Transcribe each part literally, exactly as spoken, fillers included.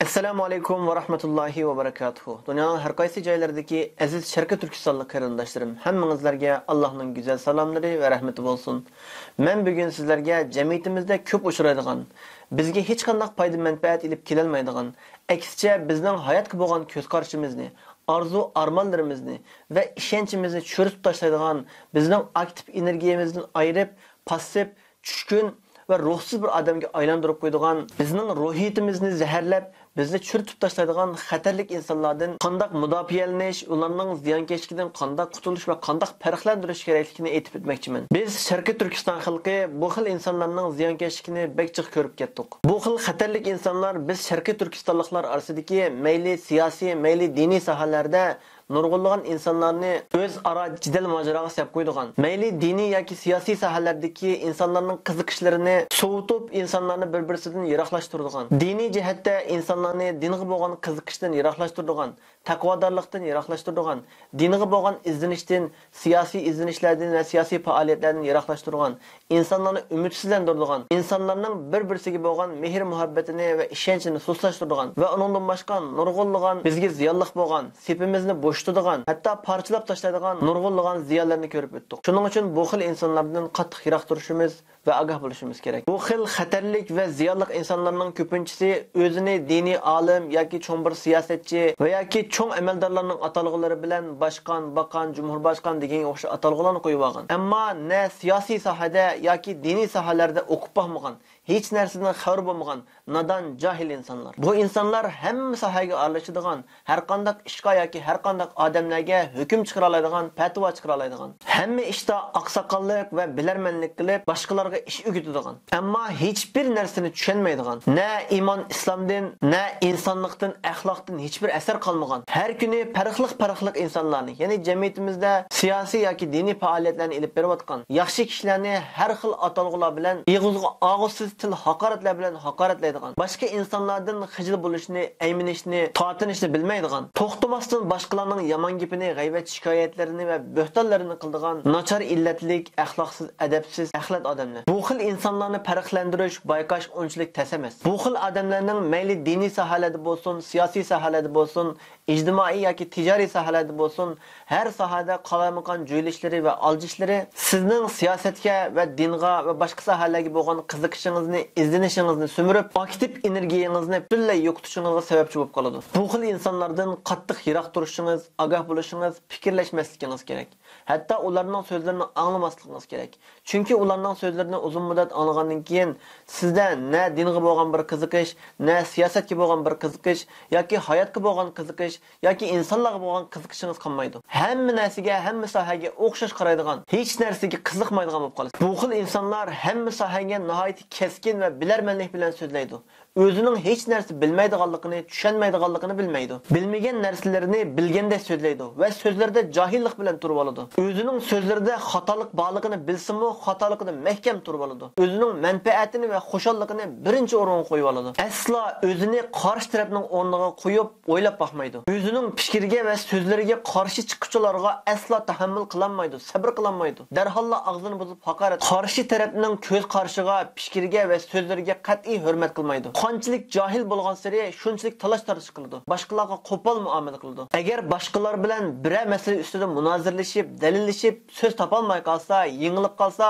ئەسسالامۇ ئەلەيكۇم ۋە رەھمەتۇللاھى ۋە بەرىكاتۇھۇ. دۇنيانىڭ ھەر قايسى جايلىرىدىكى ئەزىز شەرقىي تۈركىستانلىق قېرىنداشلىرىم، ھەممىڭىزلەرگە ئاللاھنىڭ گۈزەل سالاملىرى ۋە رەھمىتى بولسۇن. مەن بۈگۈن سىزلەرگە جەمئىيىتىمىزدە كۆپ ئۇچرايدىغان، بىزگە ھېچقانداق پايدا-مەنپەئەت ئېلىپ كېلەلمەيدىغان، ئەكسىچە بىزنىڭ ھاياتقا بولغان كۆز قارىشىمىزنى، ئارزۇ-ئارمانلىرىمىزنى ۋە ئىشەنچىمىزنى چۆرۈتۈپ تاشلايدىغان، بىزنىڭ ئاكتىپ ئېنېرگىيەمىزدىن ئايرىپ، پاسسىپ، چۈشكۈن ۋە روھسىز بىر ئادەمگە ئايلاندۇرۇپ قويىدىغان، بىزنىڭ روھىيىتىمىزنى زەھەرلەپ، بىزنى چىرىتىپ تاشلايدىغان خەتەرلىك ئىنسانلاردىن قانداق مۇداپىئەلىنىش، ئۇلارنىڭ زىيانكەشلىكىدىن قانداق قۇتۇلۇش ۋە قانداق پەرقلەندۈرۈش كېرەكلىكىنى ئېيتىپ ئۆتمەكچىمەن. بىز شەرقىي تۈركىستان خەلقى بۇ خىل ئىنسانلارنىڭ زىيانكەشلىكىنى بەك جىق كۆرۈپ كەتتۇق. بۇ خىل خەتەرلىك ئىنسانلار بىز شەرقىي تۈركىستانلىقلار ئارىسىدىكى مەيلى سىياسىي، مەيلى دىنىي ساھەلەردە نۇرغۇنلىغان ئىنسانلارنى ئۆزئارا جېدەل ماجىراغا سەپ قويىدىغان، مەيلى دىنىي ياكى سىياسىي ساھەلەردىكى ئىنسانلارنىڭ قىزىقىشلىرىنى سوۋۇتۇپ، ئىنسانلارنى بىر-بىرسىدىن يىراقلاشتۇرىدىغان، دىنىي جەھەتتە ئىنسانلارنى دىنغا بولغان قىزىقىشتىن يىراقلاشتۇرىدىغان، تەقۋادارلىقتىن يىراقلاشتۇرىدىغان، دىنغا بولغان ئىزدىنىشتىن، سىياسىي ئىزدىنىشلەردىن ۋە سىياسىي پائالىيەتلەردىن يىراقلاشتۇرىدىغان، ئىنسانلارنى ئۈمىدسىزلەندۈرىدىغان، ئىنسانلارنىڭ بىر-بىرسىگە بولغان مېھىر-مۇھەببىتىنى ۋە ئىشەنچىنى سۇسلاشتۇرىدىغان ۋە ئۇنىڭدىن باشقا نۇرغۇنلىغان بىزگە زىيانلىق بولغان، سېپىمىزنى بوشىتىدىغان، ھەتتا پارچىلاپ تاشلايدىغان نۇرغۇنلىغان زىيانلارنى كۆرۈپ ئۆتتۇق. شۇنىڭ ئۈچۈن بۇ خىل ئىنسانلاردىن قاتتىق يىراق تۇرۇشىمىز ۋە ئاگاھ بولۇشىمىز كېرەك. بۇ خىل خەتەرلىك ۋە زىيانلىق ئىنسانلارنىڭ كۆپىنچىسى ئۆزىنى دىنىي ئالىم ياكى چوڭ بىر سىياسەتچى ۋە ياكى چوڭ ئەمەلدارلارنىڭ ئاتالغۇلىرى بىلەن باشقان، باقان، جۇمھۇرباشقان دېگەنگە ئوخشاش ئاتالغۇلارنى قويۇۋالغان. ئەمما نە سىياسىي ساھەدە ياكى دىنىي ساھەلەردە ئوقۇپ باقمىغان، ھېچ نەرسىدىن خەۋىرى بولمىغان نادان، جاھىل ئىنسانلار. بۇ ئىنسانلار ھەممە ساھەگە ئارىلىشىدىغان، ھەرقانداق ئىشقا ياكى ھەرقانداق ئادەملەرگە ھۆكۈم چىقىرالايدىغان، پەتىۋا چىقىرالايدىغان، ھەممە ئىشتا ئاقساقاللىق ۋە بىلەرمەنلىك قىلىپ، باشقىلارغا ئىش ئۆگىتىدىغان، ئەمما ھېچبىر نەرسىنى چۈشەنمەيدىغان، نە ئىمان ئىسلامدىن، نە ئىنسانلىقتىن، ئەخلاقتىن ھېچبىر ئەسەر قالمىغان، ھەر كۈنى پەرقلىق-پەرقلىق ئىنسانلارنى، يەنى جەمئىيىتىمىزدە سىياسىي ياكى دىنىي پائالىيەتلەرنى ئېلىپ بېرىۋاتقان ياخشى كىشىلەرنى ھەر خىل ئاتالغۇلار بىلەن، ئېغىزغا ئاغۇسىز تىل ھاقارەتلەر بىلەن ھاقارەتلەيدىغان، باشقا ئىنسانلاردىن خىجىل بولۇشنى، ئەيمىنىشنى، تارتىنىشنى بىلمەيدىغان، توختىماستىن باشقىلارنىڭ يامان گېپىنى، غەيۋەت شىكايەتلىرىنى ۋە بۆھتانلىرىنى قىلىدىغان ناچار ئىللەتلىك، ئەخلاقسىز، ئەدەپسىز، ئەخلەت ئادەملەر. بۇ خىل ئىنسانلارنى پەرقلەندۈرۈش، بايقاش ئۇنچىلىك تەس ئەمەس. بۇ خىل ئادەملەرنىڭ مەيلى دىنىي ساھەلەردە بولسۇن، سىياسىي ساھەلەردە بولسۇن، ئىجتىمائىي ياكى تىجارىي ساھەلەردە بولسۇن، ھەر ساھەدە قالايمىقان جۆيلۈشلىرى ۋە ئالجىشلىرى سىزنىڭ سىياسەتكە ۋە دىنغا ۋە باشقا ساھەلەرگە بولغان قىزىقىشىڭىزنى، ئىزدىنىشىڭىزنى سۈمۈرۈپ، ئاكتىپ ئېنېرگىيەڭىزنى پۈتۈنلەي يوقىتىشىڭىزغا سەۋەبچى بولۇپ قالىدۇ. بۇ خىل ئىنسانلاردىن قاتتىق يىراق تۇرۇشىڭىز، ئاگاھ بولۇشىڭىز، پىكىرلەشمەسلىكىڭىز كېرەك. ھەتتا ئۇلارنىڭ سۆزلىرىنى ئاڭلىماسلىقىڭىز كېرەك. چۈنكى ئۇلارنىڭ سۆزلىرىنى ئۇزۇن مۇددەت ئاڭلىغاندىن كېيىن، سىزدە نە دىنغا بولغان بىر قىزىقىش، نە سىياسەتكە بولغان بىر قىزىقىش ياكى ھاياتقا بولغان قىزىقىش ياكى ئىنسانلارغا بولغان قىزىقىشىڭىز قالمايدۇ. ھەممە نەرسىگە، ھەممە ساھەگە ئوخشاش قارايدىغان، ھېچ نەرسىگە قىزىقمايدىغان بولۇپ قالىسىز. بۇ خىل ئىنسانلار ھەممە ساھەگە ناھايىتى كەسكىن ۋە بىلەرمەنلىك بىلەن سۆزلەيدۇ. ئۆزىنىڭ ھېچ نەرسە بىلمەيدىغانلىقىنى، چۈشەنمەيدىغانلىقىنى بىلمەيدۇ. بىلمىگەن نەرسىلىرىنى بىلگەندەك سۆزلەيدۇ ۋە سۆزلىرىدە جاھىللىق بىلەن تۇرۇۋالىدۇ. ئۆزىنىڭ سۆزلىرىدە خاتالىق بارلىقىنى بىلسىمۇ، خاتالىقىدا مەھكەم تۇرۇۋالىدۇ. ئۆزىنىڭ مەنپەئەتىنى ۋە خۇشاللىقىنى بىرىنچى ئورۇنغا قويۇۋالىدۇ. ئەسلا ئۆزىنى قارشى تەرەپنىڭ ئورنىغا قويۇپ، ئويلاپ باقمايدۇ. ئۆزىنىڭ پىكرىگە ۋە سۆزلىرىگە قارشى چىققۇچىلارغا ئەسلا تەھەممۇل قىلالمايدۇ، سەبرى قىلالمايدۇ. دەرھاللا ئاغزىنى بۇزۇپ ھاقارەت، قارشى تەرەپنىڭ كۆز قارىشىغا، پىكرىگە ۋە سۆزلىرىگە قەتئىي ھۆرمەت قىلمايدۇ. قانچىلىك جاھىل بولغانسېرى شۇنچىلىك تالاش-تارتىش قىلىدۇ. باشقىلارغا قوپال مۇئامىلە قىلىدۇ. ئەگەر باشقىلار بىلەن بىرەر مەسىلە ئۈستىدە مۇنازىرىلىشىپ، دەلىللىشىپ، سۆز تاپالماي قالسا، يېڭىلىپ قالسا،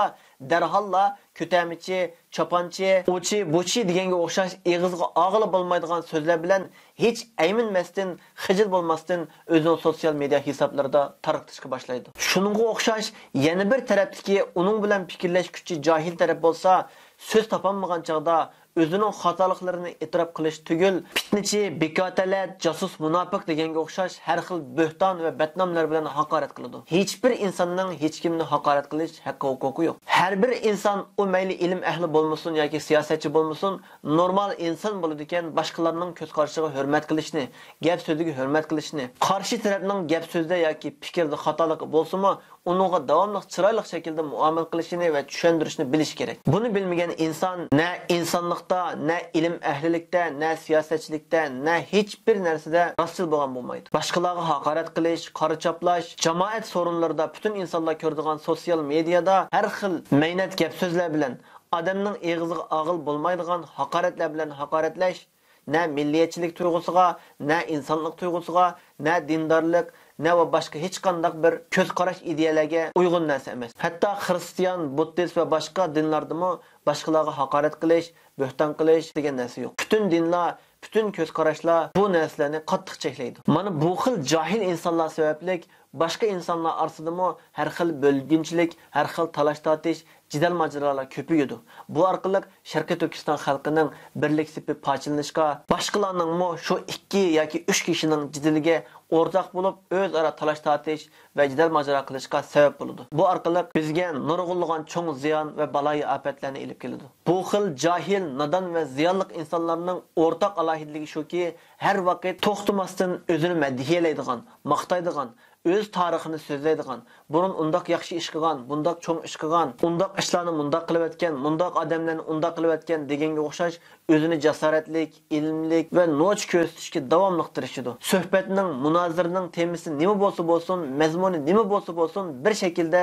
دەرھاللا كۆتەرمىچى، چاپانچى، ئۇچى، بۇچى دېگەنگە ئوخشاش ئېغىزغا ئالغىلى بولمايدىغان سۆزلەر بىلەن ھېچ ئەيمىنمەستىن، خىجىل بولماستىن ئۆزىنىڭ سوتسىيال مېدىيا ھېسابلىرىدا تارقىتىشقا باشلايدۇ. شۇنىڭغا ئوخشاش يەنە بىر تەرەپتىكى ئۇنىڭ بىلەن پىكىرلەش كۈچى جاھىل تەرەپ بولسا، سۆز تاپالمىغان چاغدا ئۆزىنىڭ خاتالىقلىرىنى ئېتىراپ قىلىش تۈگۈل، پىتنىچى، بىكاتەلەت، جاسۇس، مۇناپىق دېگەنگە ئوخشاش ھەر خىل بۆھتان ۋە بەتناملار بىلەن ھاقارەت قىلىدۇ. ھېچبىر ئىنساننىڭ ھېچكىمنى ھاقارەت قىلىش ھەققى، ھوقۇقى يوق. ھەر بىر ئىنسان، ئۇ مەيلى ئىلىم ئەھلى بولمىسۇن ياكى سىياسەتچى بولمىسۇن، نورمال ئىنسان بولىدىكەن، باشقىلارنىڭ كۆز قارىشىغا ھۆرمەت قىلىشنى، گەپ سۆزىگە ھۆرمەت قىلىشنى، قارشى تەرەپنىڭ گەپ سۆزىدە ياكى پىكىردە خاتالىقى بولسىمۇ، ئۇنىڭغا داۋاملىق چىرايلىق شەكىلدە مۇئامىلە قىلىشىنى ۋە چۈشەندۈرۈشنى بىلىشى كېرەك. بۇنى بىلمىگەن ئىنسان نە ئىنسانلىقتا، نە ئىلىم ئەھلىلىكتە، نە سىياسەتچىلىكتە، نە ھېچبىر نەرسىدە راستچىل بولغان بولمايدۇ. باشقىلارغا ھاقارەت قىلىش، قارا چاپلاش، جامائەت سورۇنلىرىدا پۈتۈن ئىنسانلار كۆرىدىغان سوتسىيال مېدىيادا ھەر خىل مەينەت گەپ سۆزلەر بىلەن، ئادەمنىڭ ئېغىزىغا ئاغىلى بولمايدىغان ھاقارەتلەر بىلەن ھاقارەتلەش، نە مىللىيەتچىلىك تۇيغۇسىغا، نە ئىنسانلىق تۇيغۇسىغا، نە دىندارلىق، نە ۋە باشقا ھېچقانداق بىر كۆز قاراش، ئىدىيەلەرگە ئۇيغۇن نەرسە ئەمەس. ھەتتا خىرىستىيان، بۇددىست ۋە باشقا دىنلاردىمۇ باشقىلارغا ھاقارەت قىلىش، بۆھتان قىلىش دېگەن نەرسە يوق. پۈتۈن دىنلار، پۈتۈن كۆز قاراشلار بۇ نەرسىلەرنى قاتتىق چەكلەيدۇ. مانا بۇ خىل جاھىل ئىنسانلار سەۋەبلىك باشقا ئىنسانلار ئارىسىدىمۇ ھەر خىل بۆلگۈنچىلىك، ھەر خىل تالاش-تارتىش، جېدەل-ماجىرالار كۆپىيىدۇ. بۇ ئارقىلىق شەرقىي تۈركىستان خەلقىنىڭ بىرلىك سېپى پارچىلىنىشقا، باشقىلارنىڭمۇ شۇ ئىككى ياكى ئۈچ كىشىنىڭ جېدىلىگە ئورتاق بولۇپ، ئۆزئارا تالاش-تارتىش ۋە جېدەل-ماجىرا قىلىشقا سەۋەب بولىدۇ. بۇ ئارقىلىق بىزگە نۇرغۇنلىغان چوڭ زىيان ۋە بالايىئاپەتلەرنى ئېلىپ كېلىدۇ. بۇ خىل جاھىل، نادان ۋە زىيانلىق ئىنسانلارنىڭ ئورتاق ئالاھىدىلىكى شۇكى، ھەر ۋاقىت توختىماستىن ئۆزىنى مەدھىيەلەيدىغان، ماختايدىغان، ئۆز تارىخىنى سۆزلەيدىغان، بۇرۇن ئۇنداق ياخشى ئىش قىلغان، بۇنداق چوڭ ئىش قىلغان، ئۇنداق ئىشلارنى مۇنداق قىلىۋەتكەن، مۇنداق ئادەملەرنى ئۇنداق قىلىۋەتكەن دېگەنگە ئوخشاش ئۆزىنى جاسارەتلىك، ئىلىملىك ۋە نوچى كۆرسىتىشكە داۋاملىق تىرىشىدۇ. سۆھبەتنىڭ، مۇنازىرىنىڭ تېمىسى نېمە بولسا بولسۇن، مەزمۇنى نېمە بولسا بولسۇن، بىر شەكىلدە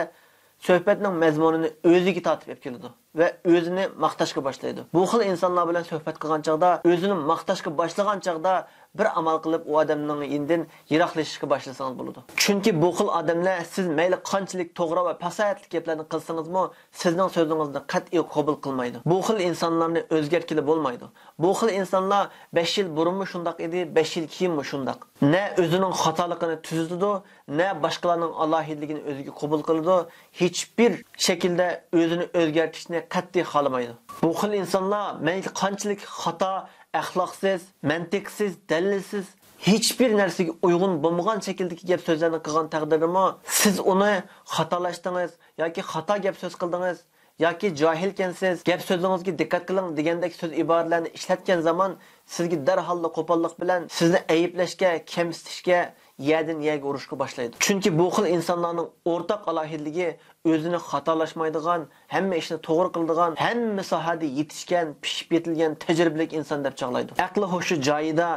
سۆھبەتنىڭ مەزمۇنىنى ئۆزىگە تارتىپ ئېلىپ كېلىدۇ ۋە ئۆزىنى ماختاشقا باشلايدۇ. بۇ خىل ئىنسانلار بىلەن سۆھبەت قىلغان چاغدا، ئۆزىنى ماختاشقا باشلىغان چاغدا بىر ئامال قىلىپ ئۇ ئادەمنىڭ يېنىدىن يىراقلىشىشقا باشلىسىڭىز بولىدۇ. چۈنكى بۇ خىل ئادەملەر سىز مەيلى قانچىلىك توغرا ۋە پاساھەتلىك گەپلەرنى قىلسىڭىزمۇ، سىزنىڭ سۆزىڭىزنى قەتئىي قوبۇل قىلمايدۇ. بۇ خىل ئىنسانلارنى ئۆزگەرتكىلى بولمايدۇ. بۇ خىل ئىنسانلار بەش يىل بۇرۇنمۇ شۇنداق ئىدى، بەش يىل كېيىنمۇ شۇنداق. نە ئۆزىنىڭ خاتالىقىنى تۈزىتىدۇ، نە باشقىلارنىڭ ئالاھىدىلىكىنى ئۆزىگە قوبۇل قىلىدۇ. ھېچبىر شەكىلدە ئۆزىنى ئۆزگەرتىشنى قەتئىي خالىمايدۇ. بۇ خىل ئىنسانلار مەيلى قانچىلىك خاتا، ئەخلاقسىز، مەنتىقسىز، دەلىلسىز، ھېچبىر نەرسىگە ئۇيغۇن بولمىغان شەكىلدىكى گەپ سۆزلەرنى قىلغان تەقدىردىمۇ، سىز ئۇنى خاتالاشتىڭىز ياكى خاتا گەپ سۆز قىلدىڭىز، ياكى جاھىلكەنسىز، گەپ سۆزىڭىزگە دىققەت قىلىڭ دېگەندەك سۆز ئىبارىلەرنى ئىشلەتكەن زامان سىزگە دەرھاللا قوپاللىق بىلەن سىزنى ئەيىبلەشكە، كەمسىتىشكە، يەردىن يەرگە ئۇرۇشقا باشلايدۇ. چۈنكى بۇ خىل ئىنسانلارنىڭ ئورتاق ئالاھىدىلىكى ئۆزىنى خاتالاشمايدىغان، ھەممە ئىشنى توغرا قىلىدىغان، ھەممە ساھەدە يېتىشكەن، پىشىپ يېتىلگەن تەجرىبىلىك ئىنسان دەپ چاغلايدۇ. ئەقلى ھوشى جايىدا،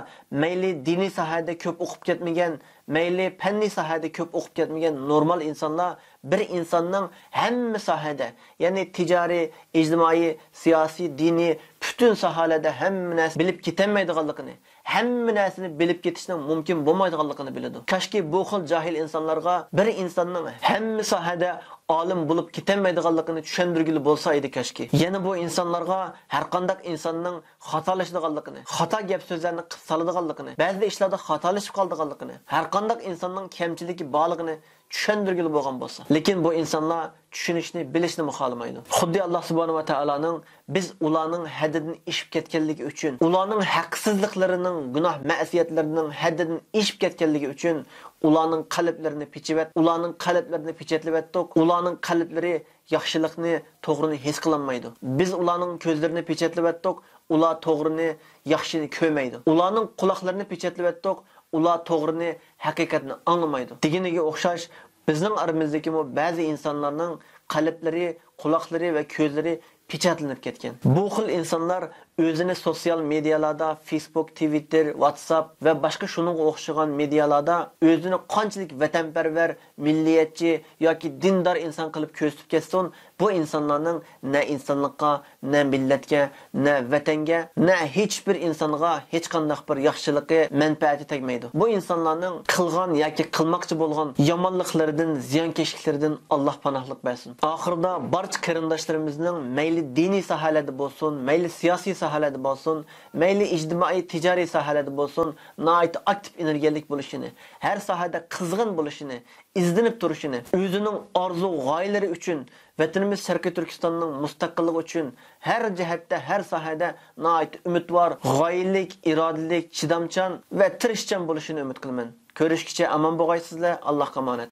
مەيلى دىنىي ساھەدە كۆپ ئوقۇپ كەتمىگەن، مەيلى پەننىي ساھەدە كۆپ ئوقۇپ كەتمىگەن نورمال ئىنسانلار بىر ئىنساننىڭ ھەممە ساھەدە، يەنى تىجارىي، ئىجتىمائىي، سىياسىي، دىنىي، پۈتۈن ساھەلەردە ھەممە نەرسە بىلىپ كېتەلمەيدىغانلىقىنى، ھەممە نەرسىنى بىلىپ كېتىشنىڭ مۇمكىن بولمايدىغانلىقىنى بىلىدۇ. كاشكى بۇ خىل جاھىل ئىنسانلارغا بىر ئىنساننىڭ ھەممە ساھەدە ئالىم بولۇپ كېتەلمەيدىغانلىقىنى چۈشەندۈرگىلى بولسا ئىدى كاشكى. يەنە بۇ ئىنسانلارغا ھەرقانداق ئىنساننىڭ خاتالىشىدىغانلىقىنى، خاتا گەپ سۆزلەرنى قىلىپ سالىدىغانلىقىنى، بەزى ئىشلاردا خاتالىشىپ قالىدىغانلىقىنى، ھەرقانداق ئىنساننىڭ كەمچىلىكى بارلىقىنى چۈشەندۈرگىلى بولغان بولسا. لېكىن بۇ ئىنسانلار چۈشىنىشنى، بىلىشنىمۇ خالىمايدۇ. خۇددى ئاللا سۇبھانەھۇ ۋە تائالانىڭ بىز ئۇلارنىڭ ھەددىدىن ئېشىپ كەتكەنلىكى ئۈچۈن، ئۇلارنىڭ ھەقسىزلىقلىرىنىڭ، گۇناھ مەسىيەتلىرىنىڭ ھەددىدىن ئېشىپ كەتكەنلىكى ئۈچۈن ئۇلارنىڭ قەلبلىرىنى پېچىۋەت-، ئۇلارنىڭ قەلبلىرىنى پېچەتلىۋەتتۇق. ئۇلارنىڭ قەلبلىرى ياخشىلىقنى، توغرىنى ھېس قىلالمايدۇ. بىز ئۇلارنىڭ كۆزلىرىنى پېچەتلىۋەتتۇق، ئۇلار توغرىنى، ياخشىنى كۆرمەيدۇ. ئۇلارنىڭ قۇلاقلىرىنى پېچەتلىۋەتتۇق، ئۇلار توغرىنى، ھەقىقەتنى ئاڭلىمايدۇ. دېگىنىگە ئوخشاش، بىزنىڭ ئارىمىزدىكىمۇ بەزى ئىنسانلارنىڭ قەلبلىرى، قۇلاقلىرى ۋە كۆزلىرى پېچەتلىنىپ كەتكەن. بۇ خىل ئىنسانلار ئۆزىنى سوتسىيال مېدىيالاردا، فېيسبۇك، تىۋىتتېر، ۋاتساپ ۋە باشقا شۇنىڭغا ئوخشىغان مېدىيالاردا ئۆزىنى قانچىلىك ۋەتەنپەرۋەر، مىللىيەتچى ياكى دىندار ئىنسان قىلىپ كۆرسىتىپ كەتسۇن، بۇ ئىنسانلارنىڭ نە ئىنسانلىققا، نە مىللەتكە، نە ۋەتەنگە، نە ھېچبىر ئىنسانغا ھېچقانداق بىر ياخشىلىقى، مەنپەئەتى تەگمەيدۇ. بۇ ئىنسانلارنىڭ قىلغان ياكى قىلماقچى بولغان يامانلىقلىرىدىن، زىيانكەشلىكلىرىدىن ئاللا پاناھلىق بەرسۇن. ئاخىرىدا بارچە قېرىنداشلىرىمىزنىڭ مەيلى دىنىي ساھەلەردە بولسۇن، مەيلى سىياسىي ساھەلەردە بولسۇن، مەيلى ئىجتىمائىي، تىجارىي ساھەلەردە بولسۇن، ناھايىتى ئاكتىپ، ئېنېرگىيەلىك بولۇشىنى، ھەر ساھەدە قىزغىن بولۇشىنى، ئىزدىنىپ تۇرۇشىنى، ئۆزىنىڭ ئارزۇ غايىلىرى ئۈچۈن، ۋەتىنىمىز شەرقىي تۈركىستاننىڭ مۇستەقىللىقى ئۈچۈن ھەر جەھەتتە، ھەر ساھەدە ناھايىتى ئۈمىدۋار، غايىلىك، ئىرادىلىك، چىدامچان ۋە تىرىشچان بولۇشىنى ئۈمىد قىلىمەن. كۆرۈشكىچە ئامان بولغايسىزلەر، ئاللاھقا ئامانەت.